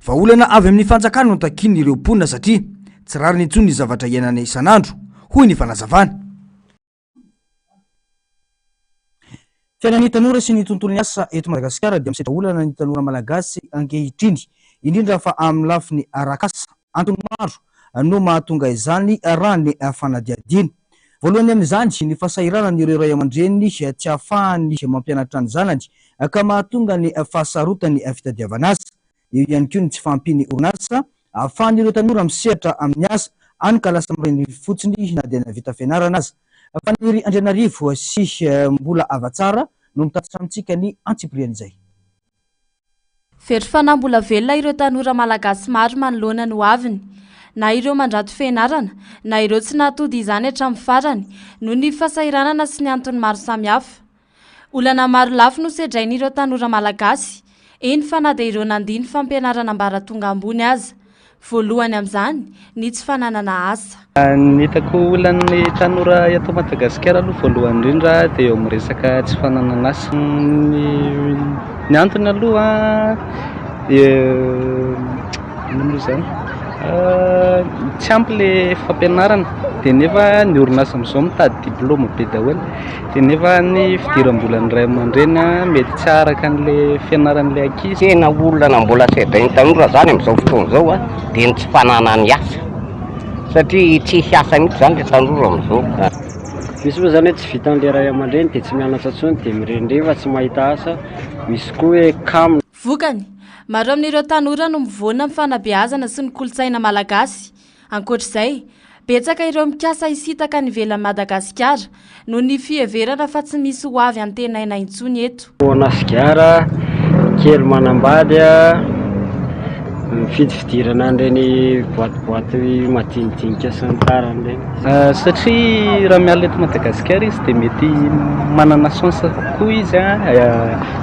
Vahaolana avy amin'ny fanjakana no takian'ireo mponina satria tsy rariny intsony ny zavatra iainana isan'andro, hoy ny fanazavana. Fiainan'ny tanora sy ny tontolon'ny asa eto Madagasikara dia misedra olana ny tanora malagasy ankehitriny, indrindra fa amin'ny lafiny arak'asa. Antony maro no mahatonga izany raha ny fanadihadiana. Voalohany amin'izany ny fahasahiranan'ireo ray aman-dreny tsy ahafahany mampianatra ny zanany ka mahatonga ny fahasarotan'ny fitadiavana asa. Eo ihany koa ny tsy fahampian'ny orinasa ahafahan'ireo tanora misehatra amin'ny asa, hany ka lasa mirenireny fotsiny na dia nahavita fianarana aza. Faniry Andrianarivo sy Mbola Havatsara no mitatitra amintsika ny antsipirian'izay. Very fanahy mbola velona ireo tanora malagasy maro manoloana ny hoaviny. Na ireo mandrato fianarana, na ireo tsy nahatody izany hatramin'ny farany, noho ny fahasahiranana sy ny antony maro samihafa. Olana maro lafy no sedrain'ireo tanora malagasy, eny fa na dia ireo nandia ny fampianarana ambaratonga ambony aza. Voalohany amin'izany ny tsy fananana asa. Ny hitako olan'ny tanora eto Madagasikara aloha voalohany indrindra dia eo amin'ny resaka tsy fananana asa. Ny antony aloha inona moa izany? Tsy ampy ilay fampianarana dia nefa ny orinasa amin'izao mitady diplaoma be daholo. Dia nefa ny fidiram-bolan'ny ray aman-dreny mety tsy araka an'ilay fianaran'ilay ankizy. Tena olana mbola sedrain'ny tanora zany amin'izao fotoana izao dia ny tsy fananany asa satria tsisy asa mihitsy zany le tanora amin'izao. Misy moa zany hoe tsy vitan'le ray aman-dreny dia tsy mianatra intsony dia mirenireny fa tsy mahita asa, misy koa hoe kamo. Vokany, maro amin'ireo tanora no mivoana amin'ny fanabeazana sy ny kolontsaina malagasy. Ankoatra izay, betsaka ireo mikasa hisintaka any ivelan'i Madagasikara noho ny fiheverana fa tsy misy ho avy antenaina intsony eto. Fohana sigara, kely manambady, mifidy fidirana an'ireny boîte boîte madinidinika sy ny tariny ireny. Satria raha miala eto Madagasikara izy dia mety manana chance kokoa izy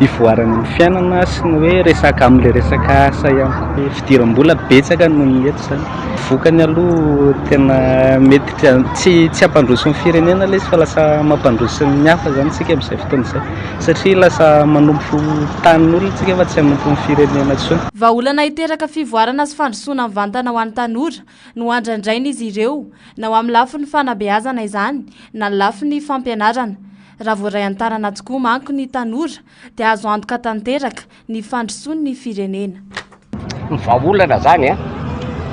hivoarany amin'ny fiainana sy ny hoe resaka amin'ilay resaka asa ihany koa. Fidiram-bola betsaka noho ny eto izany. Vokany aloha tena mety tsy tsy hampandroso ny firenena ilay izy fa lasa mampandroso ny hafa izany isika amin'izay fotoana izay satria lasa manompo tanin'olona isika fa tsy hanompo ny firenena intsony. Vahaolana hiteraka fivoarana sy fandrosoana mivantana ho an'ny tanora no andrandrain'izy ireo na ho amin'ny lafiny fanabeazana izany na ny lafiny fampianarana. Raha voaray an-tanana tokoa manko ny tanora dia azo antoka tanteraka ny fandrosoan'ny firenena. Ny vahaolana zany a,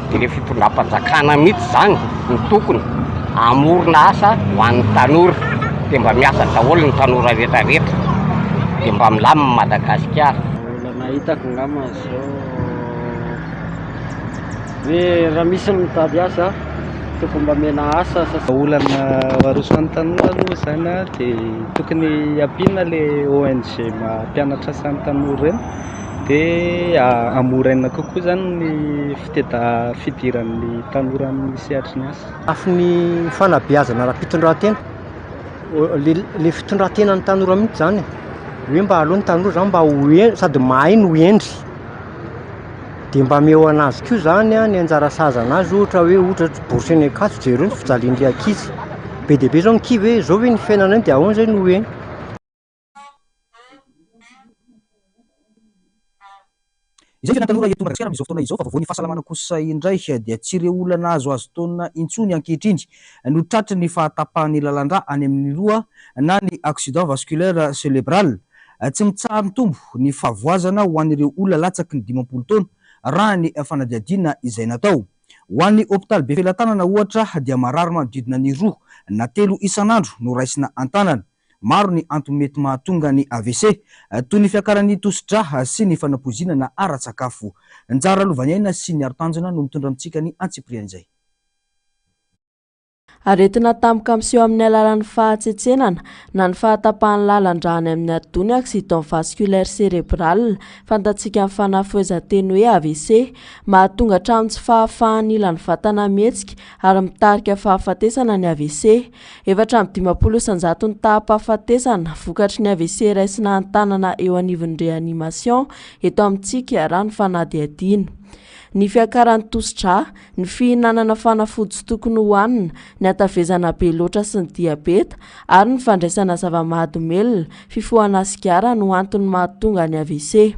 dia le fitondram-panjakana mihitsy zany no tokony hamorona asa ho an'ny tanora, dia mba miasa daholo ny tanora rehetra rehetra, dia mba milamina Madagasikara. Olana hitako angamba zao hoe raha misy ny mitady asa tokony mba omena asa. Olana aroso an'ny tanora aloha izany a, dia tokony ampiana le ONG mampianatra asa ny tanora ireny dia hamoraina kokoa izany ny fiteda- fidiran'ny tanora amin'ny sehatry ny asa. Lafiny fanabeazana ara-pitondrantena, le fitondrantenan'ny tanora mihitsy izany e, hoe mba aleo ny tanora zany mba ho hendry sady mahay no hendry, de mba ameo anazy koa zany an ny anjara sahaza anazy ohatra hoe ohatra hoe bourse eny Ankatso jereo ny fijalian'le ankizy, be dia be zao ny kivy hoe zao ve ny fiainana eny de ahoana zay no ho eny. Izay ny fiainan'ny tanora eto Madagasikara amin'izao fotoana izao fa vaovao ny fahasalamana kosa indray dia tsy ireo olona nahazoazo taona intsony ankehitriny no tratry ny fahatapahan'ny lalan-drà any amin'ny loha na ny accident vasculaire celebral. Tsy mitsaha-mitombo ny fahavoazana ho an'ireo olona latsaky ny 50 taona. raha ny fanadihadiana izay natao. Ho an'ny hopitaly Befelatanana ohatra dia marary manodidina ny roa na telo isan'andro no raisina an-tanana. Maro ny antony mety mahatonga ny AVC, toy ny fiakaran'ny tosi-drà sy ny fanapoizinana ara-tsakafo. Njara Lovaniaina sy Niaro Tanjona no mitondra amintsika ny antsipirian'izay. Aretina tampoka miseho amin'ny alalan'ny fahatsetsenana na ny fahatapahan'ny lalan-drà any amin'ny atidoha ny accident vasculaire cérébral, fantatsika amin'ny fanafohezan-teny hoe AVC. Mahatonga hatramin'ny tsy fahafahan'ny ilan'ny vatana mihetsika ary mitarika fahafatesana ny AVC. 54 isan-jaton'ny taham-pahafatesana vokatry ny AVC raisina an-tanana eo anivon'ny réanimation eto amintsika raha ny fanadihadiana. Ny fiakaran'ny tosi-drà, ny fihinanana fanafody tsy tokony hohanina, ny hatavezana be loatra sy ny diabeta ary ny fandraisana zava-mahadomelina, fifohana sigara no antony mahatonga ny AVC.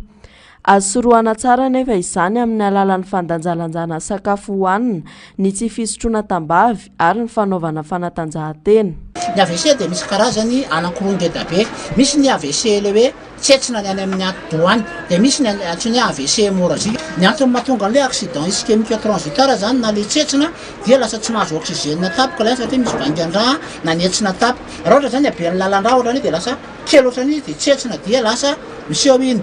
Azo sorohana tsara anefa izany amin'ny alalan'ny fandanjalanjana sakafo hohanina, ny tsy fisotroana tambavy ary ny fanaovana fanatanjahantena. Ny AVC dia misy karazany anankiroa ngeda be. Misy ny AVC ilay hoe Tsetsina ny any amin'ny atidoha any. Dia misy ny antsoina hoe AVC hémorragique. Ny antony mahatonga an'ilay accident ischémique transitoire izany na ilay tsetsina dia lasa tsy mahazo oxygène tampoka ilay satria misy vaingan-drà nanetsina tampoka. Raha ohatra izany haben'ny lalan-drà ohatran'io dia lasa kely ohatran'io izy dia tsetsina dia lasa miseho iny.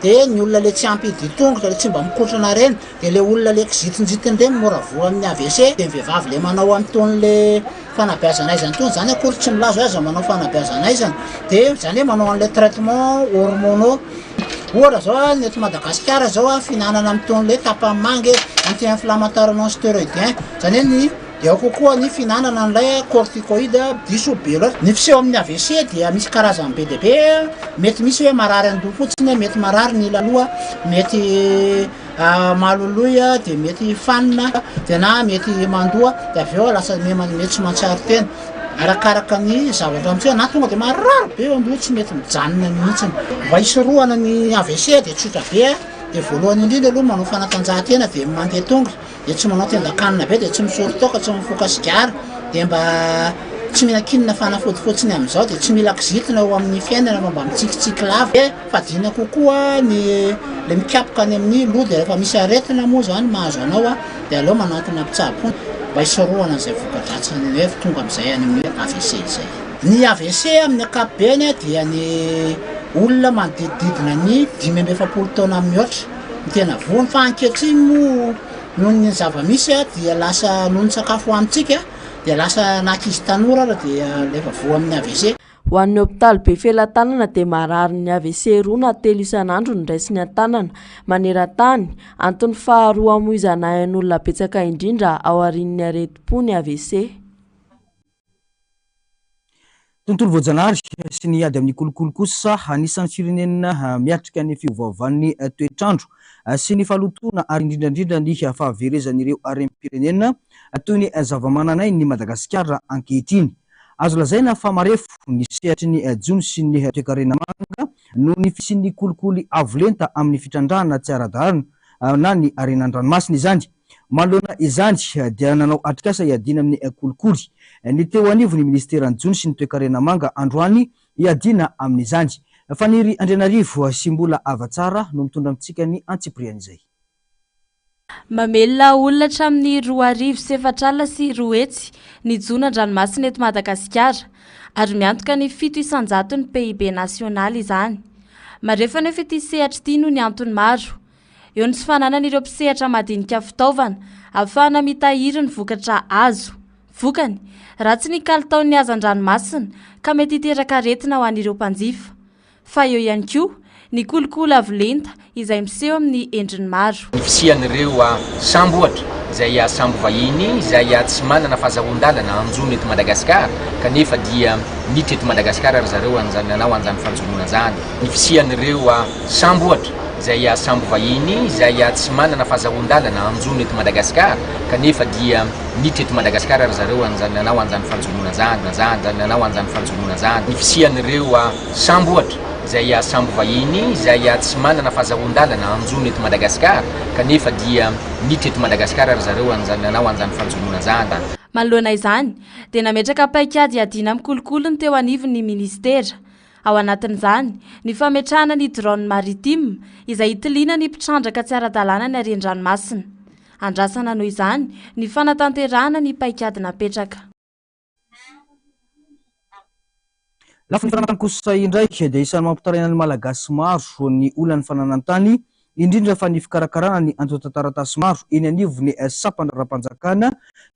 Dia ny olona ilay tsy ampy ditongotra, ilay tsy mba mikotrana ireny, dia ilay olona ilay kizitinjitiny ireny mora voa amin'ny AVC. Dia ny vehivavy ilay manao an'itony ilay fanabeazana aizana itony zany akory tsy milaza hoe aza manao fanabeazana aizana de zany hoe manao an'ilay traitement hormonaux ohatra zao a ny eto Madagasikara zao a fihinanana amin'itony le tapamanga e anti inflammatoire non stéroïdien zany hoe ny de ao kokoa ny fihinanana an'ilay corticoïde diso be loatra ny fiseho amin'ny AVC dia misy karazany be dia be mety misy hoe marary andoha fotsiny mety marary ny ila loha mety Maloloy dia mety fanina dia na mety mandoa dia avy eo lasa mety tsy mahatsiaro tena arakaraka ny zavatra miseho na tonga dia marary be eo an-doha tsy mety mijanona mihitsy. Mba hisorohana ny AVC dia tsotra be dia voalohany indrindra aloha manao fanatanjahantena dia mandeha tongotra dia tsy manao tendan-kanina be dia tsy misoro toaka tsy mifoka sigara dia mba tsy mihinan-kinina fanafody fotsiny amin'izao dia tsy mila kizitina eo amin'ny fiainana fa mba mitsikitsiky lava. Fadiana kokoa ny le mikapoka any amin'ny loha dia rehefa misy aretina moa zany mahazo anao dia aleo manantona mpitsabo foana mba hisorohana an'izay voka-dratsiny hoe tonga amin'izay any amin'ny AVC izay. Ny AVC amin'ny ankapobeny dia ny olona manodidididina ny 45 taona mihoatra no tena voany fa ankehitriny moa noho ny zava-misy dia lasa noho ny sakafo hohanintsika dia lasa na ankizy tanora ara dia efa voa amin'ny AVC. Ho an'ny hopitaly Befelatanana dia mararin'ny AVC roa na telo isan'andro ny raisiny an-tanana maneran-tany, antony faharoa hamoizana ain'olona betsaka indrindra aorian'ny aretim-po ny AVC. Tontolo voajanahary sy ny ady amin'ny kolikoly kosa anisan'ny firenena miatrika ny fiovaovan'ny toetr'andro sy ny fahalotoana ary indrindra indrindra ny fahaverezan'ireo harem-pirenena toy ny zavamananain'i Madagasikara ankehitriny. Azo lazaina fa marefo ny sehatry ny jono sy ny toekarena manga noho ny fisian'ny kolikoly avo lenta amin'ny fitrandrahana tsy ara-dalàna na ny harena an-dranomasina izany. Manoloana izany dia nanao atrikasa hiadiana amin'ny kolikoly ny teo anivon'ny minisiteran'ny jono sy ny toekarena manga androany hiadiana amin'izany. Faniry Andrianarivo sy Mbola Havatsara no mitondra amintsika ny antsipirian'izay. Mamelona olona hatramin'ny 2024 ny jono an-dranomasina eto Madagasikara ary miantoka ny 7 isan-jaton'ny PIB nasionaly izany. Marefo anefa ity sehatra ity noho ny antony maro. Eo ny tsy fananan'ireo mpisehatra madinika fitaovana ahafahana mitahiry ny vokatra azo. Vokany, ratsy ny kalitaon'ny hazan-dranomasina ka mety hiteraka aretina ho an'ireo mpanjifa. Fa eo ihany koa ny kolikoly avo lenta izay miseho amin'ny endriny maro. Ny fisian'ireo sambo ohatra, izay sambo vahiny izay tsy manana fahazahoan-dalana hanjono eto Madagasikara kanefa dia miditra eto Madagasikara ry zareo an'izany nanao an'izany fanjonoana izany. Ny fisian'ireo sambo ohatra, izay sambo vahiny izay tsy manana fahazahoan-dalana hanjono eto Madagasikara kanefa dia miditra eto Madagasikara ry zareo an'izany nanao an'izany fanjonoana izany, izany, izany nanao an'izany fanjonoana izany. Ny fisian'ireo Sambo ohatra, izay sambo vahiny izay tsy manana fahazahoan-dalana hanjono eto Madagasikara kanefa dia miditra eto Madagasikara ry zareo an'izany nanao an'izany fanjonoana izany. Manoloana izany, dia nametraka paikady hiadiana amin'ny kolikoly ny teo anivon'ny minisitera. Ao anatin'izany, ny fametrahana ny drone maritime, izay hitiliana ny mpitrandraka tsy ara-dalàna ny haren-dranomasina. Andrasana noho izany ny fanatanterahana ny paikady napetraka. Lafiny fananan-tany kosa indray dia isan'ny mampitaraina ny Malagasy maro ny olan'ny fananan-tany, indrindra fa ny fikarakarana ny antontan-taratasy maro eny anivon'ny sampan-draharaham-panjakana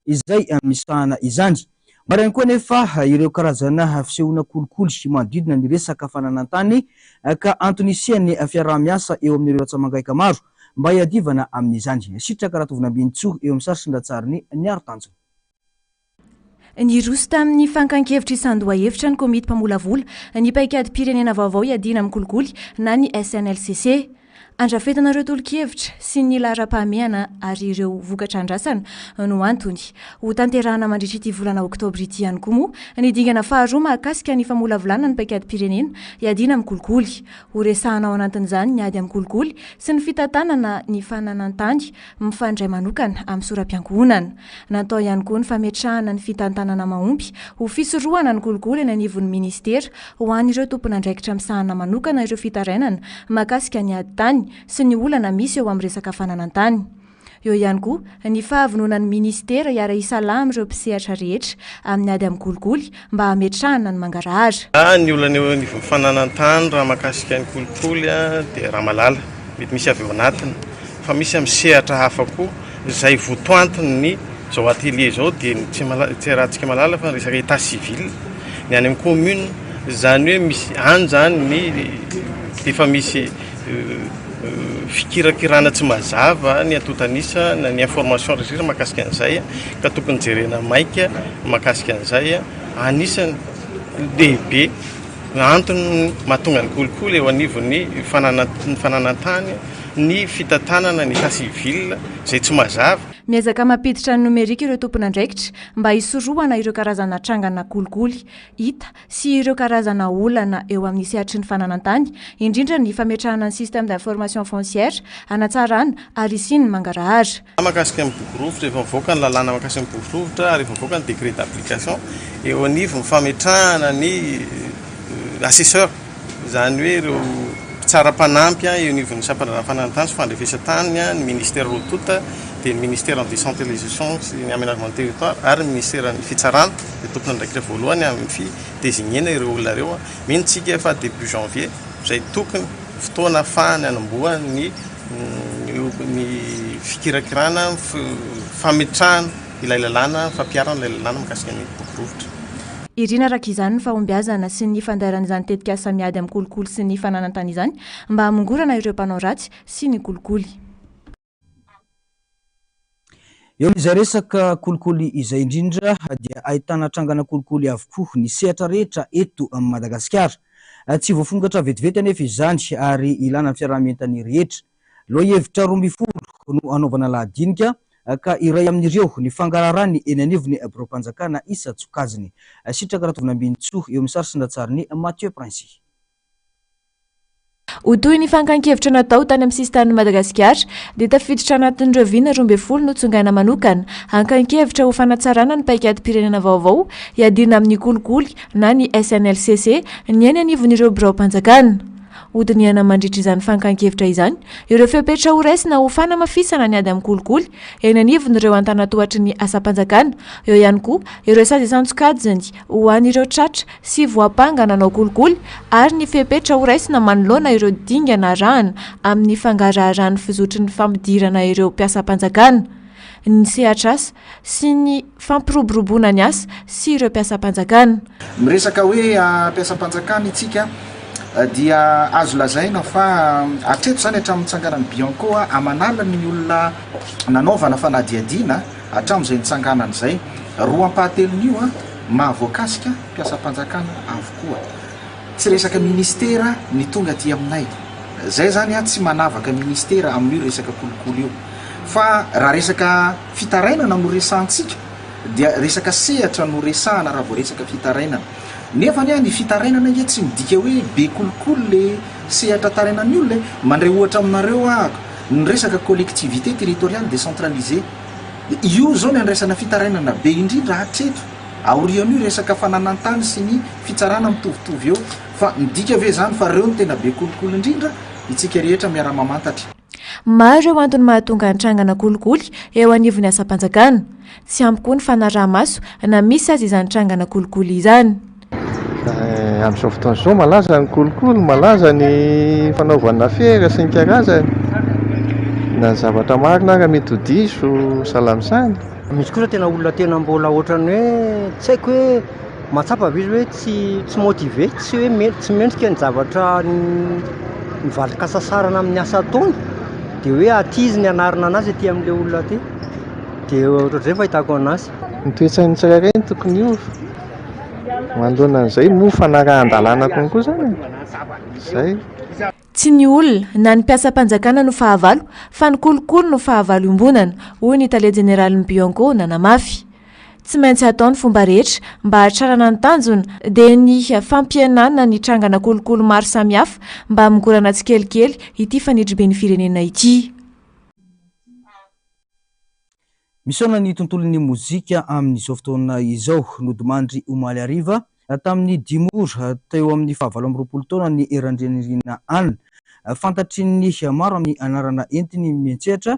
izay misahana izany. Maro ihany koa anefa ireo karazana fisehoana kolikoly manodidina ny resaka fananan-tany ka antony hisian'ny fiaraha-miasa eo amin'ireo ratsa-mangaika maro mba hiadivana amin'izany. Sitraka Ratovinambinintsoa eo amin'ny sary sy ny lahatsarin'i Niaro Tanjona. Niroso tamin'ny fankan-kevitra isan-dohahevitra ny komity mpamolavola ny paikadim-pirenena vaovao hiadiana amin'ny kolikoly na ny SNLCC. Andrafetana ireo tolo-kevitra sy ny laharam-pahamehana ary ireo vokatra andrasana no antony. Hotanterahana mandritra ity volana oktobra ity ihany koa moa ny dingana faharoa mahakasika ny famolavolana ny paikadim-pirenena hiadiana amin'ny kolikoly. Horesahana ao anatin'izany ny ady amin'ny kolikoly sy ny fitantanana ny fananan-tany mifandray manokana amin'ny sora-piankohonana. Natao ihany koa ny fametrahana ny fitantanana mahomby ho fisorohana ny kolikoly eny anivon'ny minisitera ho an'ireo tompon'andraikitra misahana manokana ireo fitarainana mahakasika ny ady tany sy ny olana misy eo amin'ny resaka fananan-tany. Eo ihany koa ny fahavononan'ny minisitera hiara-hisalahy amin'ireo mpisehatra rehetra amin'ny ady amin'ny kolikoly mba hametrahana ny mangarahara. Ny olana eo anivon'ny fananan-tany raha mahakasika ny kolikoly dia ramalala, mety misy avy ao anatiny fa misy amin'ny sehatra hafa koa. Izay votoantin'ny izao atelier izao dia ny tsy tsy iarahantsika mahalala fa ny resaka état civil, ny any amin'ny commune, izany hoe misy any izany ny efa misy fikirakirana tsy mazava ny antontan'isa na ny information rehetra mahakasika an'izay ka tokony jerena maika mahakasika an'izay. Anisany lehibe antony mahatonga ny kolikoly eo anivon'ny fananan-tany ny fitantanana ny état civil izay tsy mazava. Miezaka mampiditra ny nomerika ireo tompon'andraikitra mba hisorohana ireo karazana trangana kolikoly hita sy ireo karazana olana eo amin'ny sehatry ny fananan-tany, indrindra ny fametrahana ny système d'information foncière hanatsarana ary hisian'ny mangarahara. Mahakasika ny boky rovitra, efa mivoaka ny lalàna mahakasika ny boky rovitra ary efa mivoaka ny décret d'application eo anivon'ny fametrahana ny assesseur. Izany hoe ireo mpitsara mpanampy eo anivon'ny sampandraharahan'ny fananantany sy fandrefesan-tany, ny ministera roa tonta, dia ny ministeran'ny décentralisation sy ny aménagement du territoire ary ny ministeran'ny fitsarana dia tompon'andraikitra voalohany amin'ny fi-désigner-na ireo olona ireo. Mino isika fa début janvier izay tokony fotoana ahafahany hanombohany ny fikirakirana, fametrahana ilay lalàna, fampiharana ilay lalàna mikasika ny boky rovitra. Irina araka izany ny fahombiazana sy ny fandairan'izany tetikasa miady amin'ny kolikoly sy ny fananan-tany izany mba hamongorana ireo mpanao ratsy sy ny kolikoly. Eo amin'izay resaka kolikoly izay indrindra dia ahitana trangana kolikoly avokoa ny sehatra rehetra eto Madagasikara. Tsy voafongatra vetivety anefa izany ary ilana ny fiaraha-mientan'ny rehetra. Lohahevitra 12 no hanaovana lahadinika ka iray amin'ireo ny fangaraharany eny anivon'ny biraom-panjakana isan-tsokajiny. Sitraka Ratovinambinintsoa eo amin'ny sary sy ny lahatsarin'i Mathieu Princy. Ho toy ny fankan-kevitra natao tany amin'ny sisintanin'i Madagasikara dia tafiditra anatin'ireo vina 12 notsongaina manokana hankan-kevitra ho fanatsarana ny paikadim-pirenena vaovao hiadiana amin'ny kolikoly na ny SNLCC ny eny anivon'ireo biraom-panjakana. Hodinihana mandritra izany fankan-kevitra izany ireo fepetra horaisina ho fanamafisana ny ady amin'ny kolikoly eny anivon'ireo antanatohatry ny asam-panjakana. Eo ihany koa ireo sazy isan-tsokajiny ho an'ireo tratra sy voampanga nanao kolikoly ary ny fepetra horaisina manoloana ireo dingana arahana amin'ny fangaraharan'ny fizotry ny fampidirana ireo mpiasam-panjakana ny sehatr'asa sy ny fampiroboroboana ny asa sy ireo mpiasam-panjakana. Miresaka hoe mpiasam-panjakana itsika dia azo lazaina fa hatreto izany hatramin'ny nitsanganan'ny Bianco aman'aliny ny olona nanaovana fanadihadiana hatramin'izay nitsanganany izay. Roa ampahatelon'io mahavoakasika mpiasam-panjakana avokoa. Tsy resaka ministera ny tonga aty aminay. Zay zany tsy manavaka ministera amin'io resaka kolikoly io. Fa raha resaka fitarainana no resahantsika dia resaka sehatra no resahana raha vao resaka fitarainana. Nefa anie ny fitarainana ange tsy midika hoe be kolikoly le sehatra tarainan'ny olona e. Mandray ohatra aminareo ahako, ny resaka collectivité territoriale décentralisée. Io zao ny andraisana fitarainana be indrindra hatreto. Aorian'io resaka fananan-tany sy ny fitsarana mitovitovy eo. Fa midika ve izany fa ireo no tena be kolikoly indrindra? Itsika rehetra miara-mamantatra. Maro ireo antony mahatonga ny trangana kolikoly eo anivon'ny asam-panjakana. Tsy ampy koa ny fanaraha-maso na misy aza izany trangana kolikoly izany. Amin'izao fotoana izao malaza ny kolikoly, malaza ny fanaovana afera sy ny karazany. Na ny zavatra marina ara mety ho diso sahala amin'izany. Misy kosa tena olona tena mbola ohatran'ny hoe tsy haiko hoe mahatsapa ve izy hoe tsy tsy motivé, tsy hoe me- tsy mendrika ny zavatra ny valin-kasasarana amin'ny asa ataony dia hoe aty izy ny hanarina anazy aty amin'ilay olona aty. Dia ohatrohatr'izay ny fahitako anazy. Ny toe-tsain'ny tsirairay no tokony hiova. Manoloana an'izay moa fanarahan-dalàna konko izany e! Izay. Tsy ny olona na ny mpiasam-panjakana no fahavalo fa ny kolikoly no fahavalo iombonana, hoy ny tale jeneralin'ny Bianco nanamafy. Tsy maintsy atao ny fomba rehetra mba hahatrarana ny tanjona dia ny fampihenana ny trangana kolikoly maro samihafa mba hamongorana tsikelikely ity fanidriben'ny firenena ity. Misaona ny tontolon'ny mozika amin'izao fotoana izao. Nodimandry omaly hariva tamin'ny dimy ora teo amin'ny fahavalo amby roapolo taonany Randrianirina Anna. Fantatry ny maro amin'ny anarana entiny miantsehatra,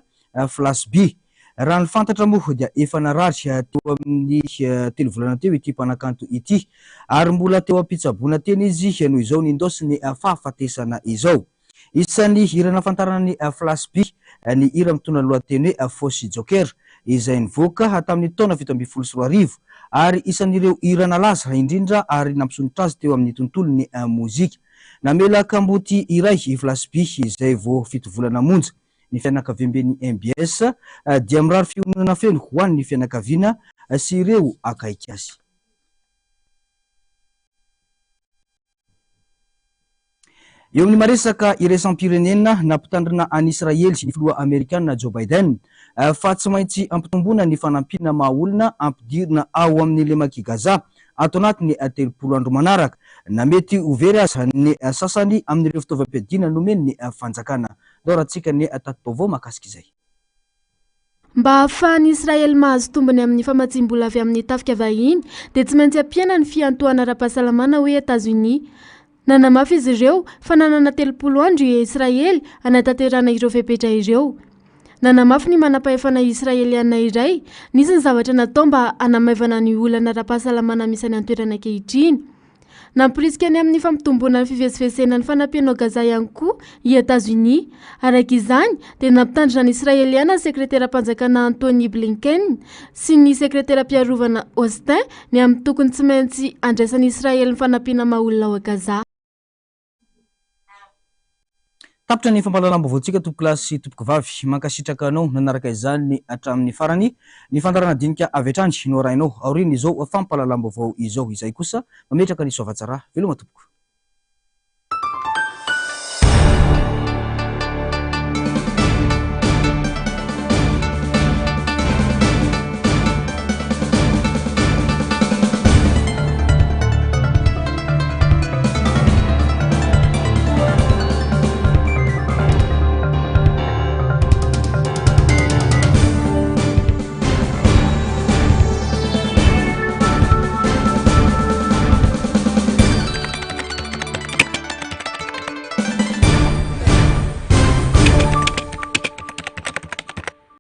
Flash B. Raha ny fantatra moa dia efa narary teo amin'ny telo volana teo ity mpanakanto ity ary mbola teo am-pitsaboana teny izy no izao nindaosin'ny fahafatesana izao. Isan'ny hira nahafantarana ny Flash B ny hira mitondra ny lohateny hoe Fosy Joker izay nivoaka tamin'ny taona 2017 ary isan'ireo hira nalaza indrindra ary nampisondrotra azy teo amin'ny tontolon'ny mozika. Namela kamboty iray i Flash B izay vao fito volana monja. Ny fianakaviamben'ny mbs dia mirary fiononana feno ho an'ny fianakaviana sy ireo akaiky azy. Eo amin'ny maresaka iraisam-pirenena, nampitandrina an'i Israely ny filoha amerikana Joe Biden fa tsy maintsy ampitomboina ny fanampiana maha olona ampidirina ao amin'ny lemak'i Gaza ato anatin'ny 30 andro manaraka, na mety ho very aza ny sasany amin'ireo fitaovam-piadiana nomen'ny fanjakana. Ndao arahantsika ny tati-baovao mahakasika izay. Mba hahafahan'i Israely mahazo tombony amin'ny famatsiam-bola avy amin'ny tafika vahiny dia tsy maintsy ampiana ny fiantohana ara-pahasalamana hoy Etazonia. Nanamafy izy ireo fa nanana 30 andro i Israely hanatanterahana ireo fepetra ireo. Nanamafy ny manampahefana Israeliana iray, nisy ny zavatra natao mba hanamaivana ny olana ara-pahasalamana misy any an-toerana ankehitriny. Namporisika ny amin'ny fampitomboana ny fivezivezena ny fanampiana ao Gaza ihany koa i Etazonia. Araka izany, dia nampitandrina ny Israeliana ny sekreteram-panjakana Antony Blinken sy ny sekreteram-piarovana Austin ny amin'ny tokony tsy maintsy handraisan'i Israely ny fanampiana maha-olona ao Gaza. Tapitra ny fampahalalam-baovaontsika tompokolahy sy tompokovavy. Mankasitraka anao nanaraka izany hatramin'ny farany. Ny fandaharana dinika avy hatrany no arahinao aorian'izao fampahalalam-baovao izao. Izahay kosa mametraka ny soavatsara. Veloma tompoko.